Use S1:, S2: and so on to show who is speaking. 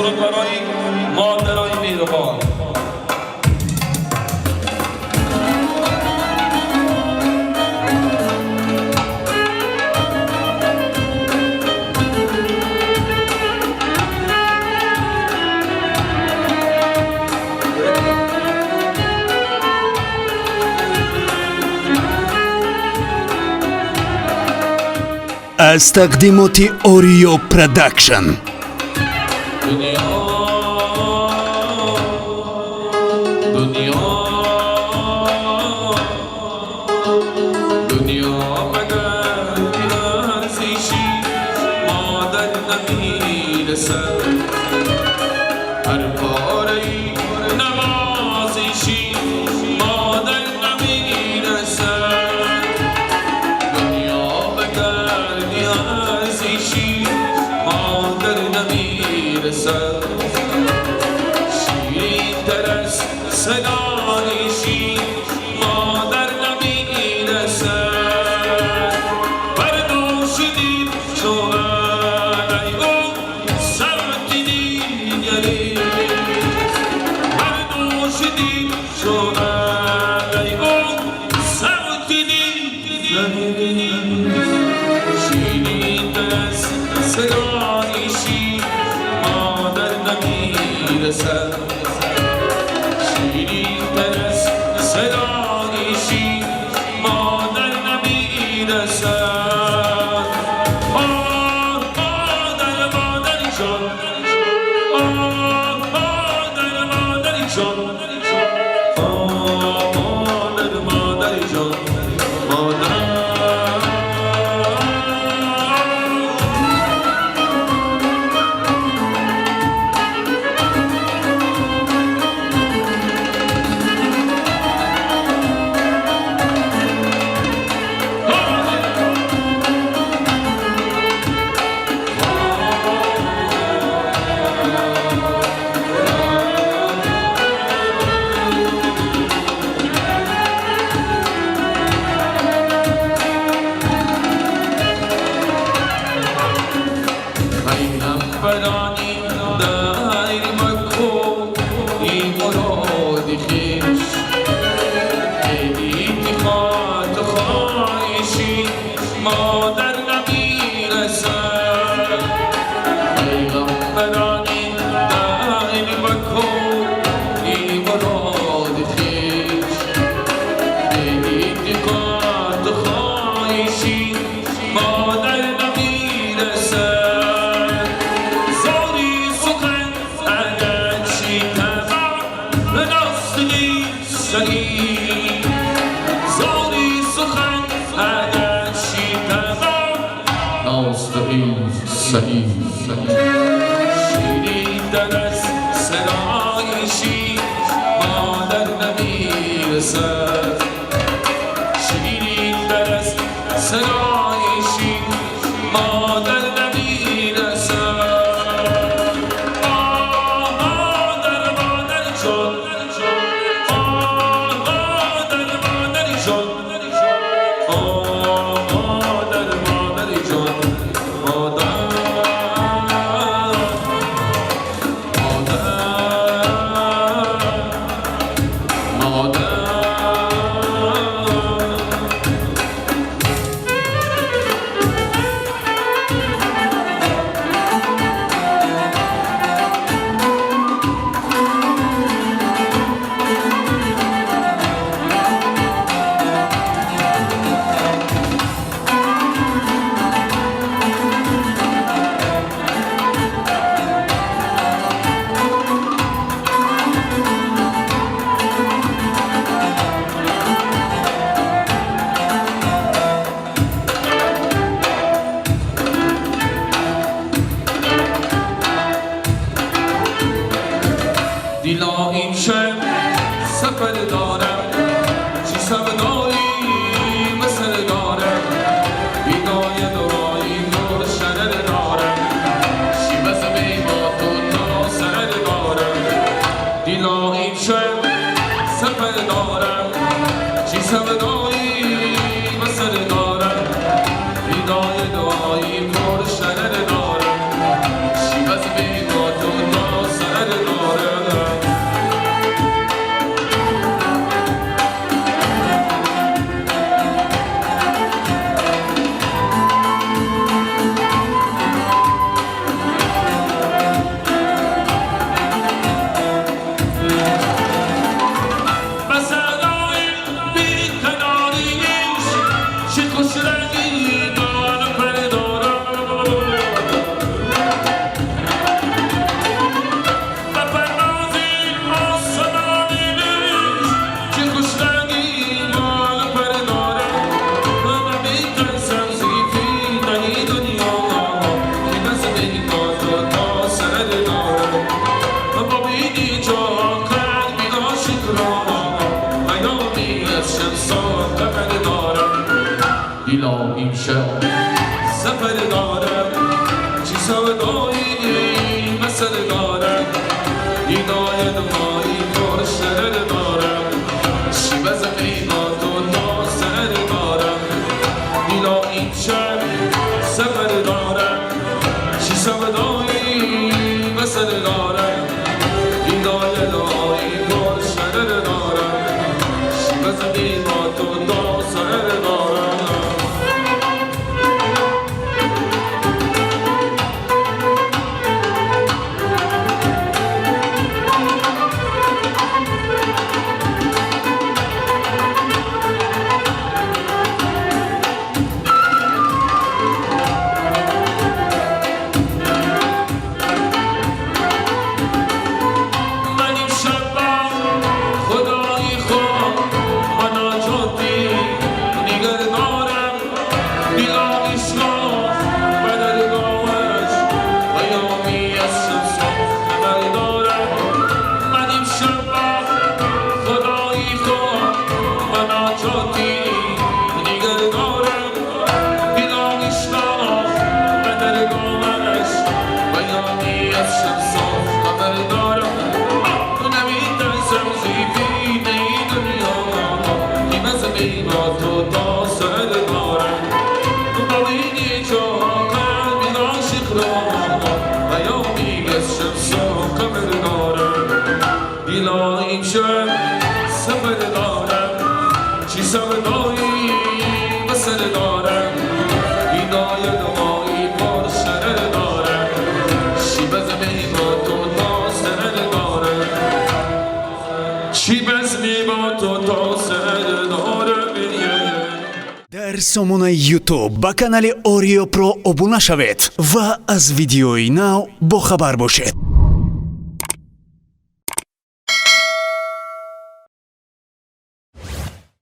S1: Суруд барои модарои меҳрубон.
S2: Аз тақдимоти Ориё Продакшн.
S1: Дунё, дунё, дунё магар арзиши модар намерасад. Ҳар пораи навозиши модар намерасад. Дунё магар арзиши модар намерасад. Ширинтар аз садои шир модар намерасад. Бар дӯши дил чу алай ӯ савти дигарест. Бар дӯши дил чу алай ӯ савти дигарест. Ширинтар аз садои шир модар намерасад. Ширинтар аз садои шир модар намерасад. Оҳ, модар, модари ҷон, оҳ, модар, модари ҷон, оҳ, модар, модари ҷон, модар. Пайғамбарони дар макони муроди хеш эътиқоду хоҳиши модар намерасад. Пайғамбарони дар макони муроди хеш эътиқоду хоҳиши модар намерасад. Зори сухан агарчи табъ носиқи саид, зори сухан агарчи табъ носиқи саид. Ширинтар аз садои шир модар намерасад. Ширинтар аз садои шир модар намерасад. Оҳ, модар, модари ҷон, оҳ, модар, модари ҷон, оҳ, модар, модари ҷон, модар, модар, модар. Дило, имшаб сафар дорам, чӣ савдои ба сар дорам, бидоя дуои пуршарар дорам, шивазме бо ту то саҳар дорам. Дило, имшаб сафар дорам, чӣ савдои ба сар дорам, бидоя дуои пуршарар дорам, шивазме бо ту то
S2: Дар сомонаи YouTube ба канали Ориё Про обуна шавед ва аз видеои нав бохабар бошед.